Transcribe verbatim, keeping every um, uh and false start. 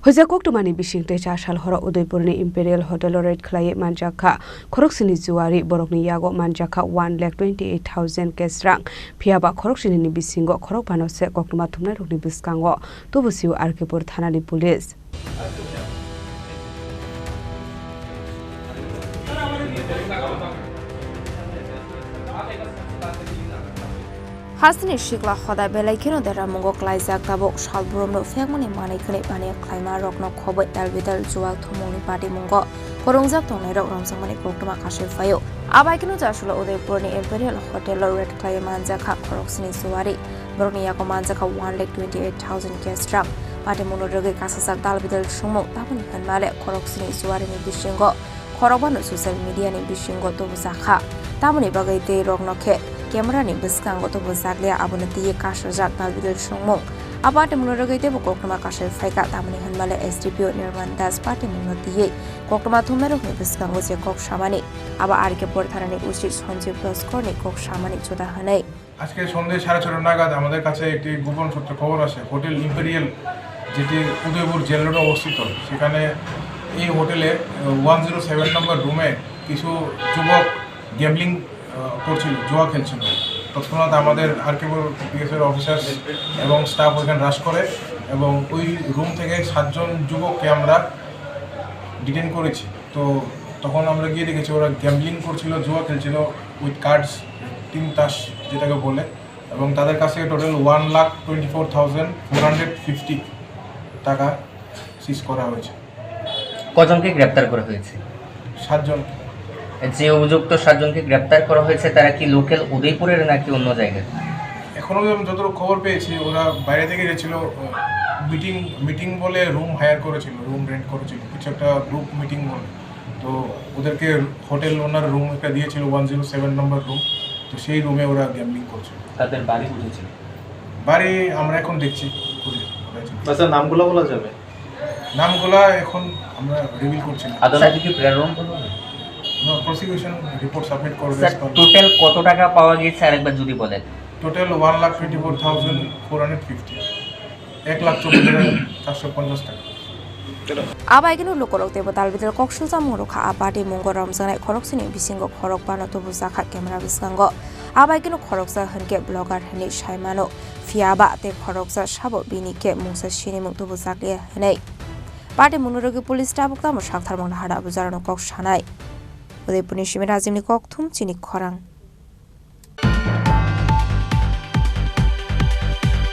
Huijak koktwmani bising tei cha sal horo Udaipurni Imperial Hotel-o raid khlaiwi manjak kha khoroksini juari, borokni yago manjak kha one lakh twenty eight thousand cash rang. Phiya ba khoroksinini bisingo khorokbano se koktwma thumnairokni bwskango tubu sio R K Pur thanani police. Hasteni sikla hoda belai kheno deramungo klaijak, tabuk salbrumno phekmani manwi khwnwi paniya khlaima rokno khoboi dalbidal jual thumungni patimungo kwrwngjak tongnairok romjakmani koktwma kasui phaio. Abai kheno Jasula Udaipurni Imperial Hotel-o raid khlaiwi manjak kha khoroksini juari. Borokni yago manjak kha one lakh twenty eight thousand cash rang. Patimungno rwgwi kasajak dalbidal songmung, tamoni hwnmale khoroksini juarini bisingo khorokbano social media ni bisingo tubujak kha. Tamoni bagwi tei rokno khe camera ni bwskango tubujak liya, abono twiwi kasajak dalbidal songmung. A patimungno rwgwi teibo koktwma kasui phaikha, tamoni hwnmale S D P O Nirman Das patimungno twiwi koktwma thumnairokni bwskango je kok samani, abo R K Pur thanani O C Sanjeev Loskorni kok samani juda hwnwi. আজকে সন্ধ্যে সাড়ে ছটা নাগাদ আমাদের কাছে একটি গোপন সূত্রে খবর আসে, হোটেল ইম্পেরিয়াল, যেটি উদয়পুর জেল রোডে অবস্থিত, সেখানে এই হোটেলে ওয়ান জিরো সেভেন নম্বর রুমে কিছু যুবক গ্যাম্বলিং করছিল, জুয়া খেলছিল। তৎক্ষণাৎ আমাদের আরকেপুর পিএসের অফিসার্স এবং স্টাফ ওইখানে রাশ করে এবং ওই রুম থেকে সাতজন যুবককে আমরা ডিটেইন করেছি। তো তখন আমরা গিয়ে দেখেছি ওরা গ্যাম্বলিং করছিল, জুয়া খেলছিল উইথ কার্ডস, টিম তাস যেটাকে বলে, এবং তাদের কাছ থেকে total one lakh twenty four thousand four hundred fifty টাকা সিজ করা হয়েছে। কজনকে গ্রেপ্তার করা হয়েছে? সাতজন। যে অভিযুক্ত সাতজনকে গ্রেপ্তার করা হয়েছে, তারা কি লোকাল উদয়পুরের নাকি অন্য জায়গার? এখনো আমি যতটুকু খবর পেয়েছি, ওরা বাইরে থেকে গেছিল, মিটিং, মিটিং বলে রুম হায়ার করেছিল, রুম রেন্ট করেছিল, কিছু একটা গ্রুপ মিটিং বলে। তো ওদেরকে হোটেল ওনার রুম একটা দিয়েছিল, ওয়ান জিরো সেভেন নম্বর রুম, তো সেই রুমে ওরা গ্যাম্বলিং করছিল। তাদের বাড়ি কোথায় ছিল? বাড়ি আমরা এখন দেখছি, খুঁজে কোথায় ছিল। আচ্ছা, নামগুলো বলা যাবে? নামগুলা এখন আমরা রিভিল করছি না। আদালতে কি প্রেরণ করবে? প্রসিকিউশন রিপোর্ট সাবমিট করবে। স্যার, টোটাল কত টাকা পাওয়া গেছে আরেকবার যদি বলেন। Total one lakh twenty four thousand four hundred fifty, এক লাখ চব্বিশ হাজার চারশো পঞ্চাশ টাকা। Abai kheno lukurok teibo dalbidal kok sujamung rwkha. A patimungno romjaknai khoroksini bisingo khorokbano tubujak kha camera bwskango. Abai kheno khoroksa hwnkhe blogger hwnwi saimano. Phiya ba tei khoroksa sabo bini khe mungsa sinimung tubujak liya hwnwi. Patimungno rwgwi police tabuk tamo saktharmung naharda bujarano kok sanai. Udaipurni simi Rajibni Kokthum chini khorang.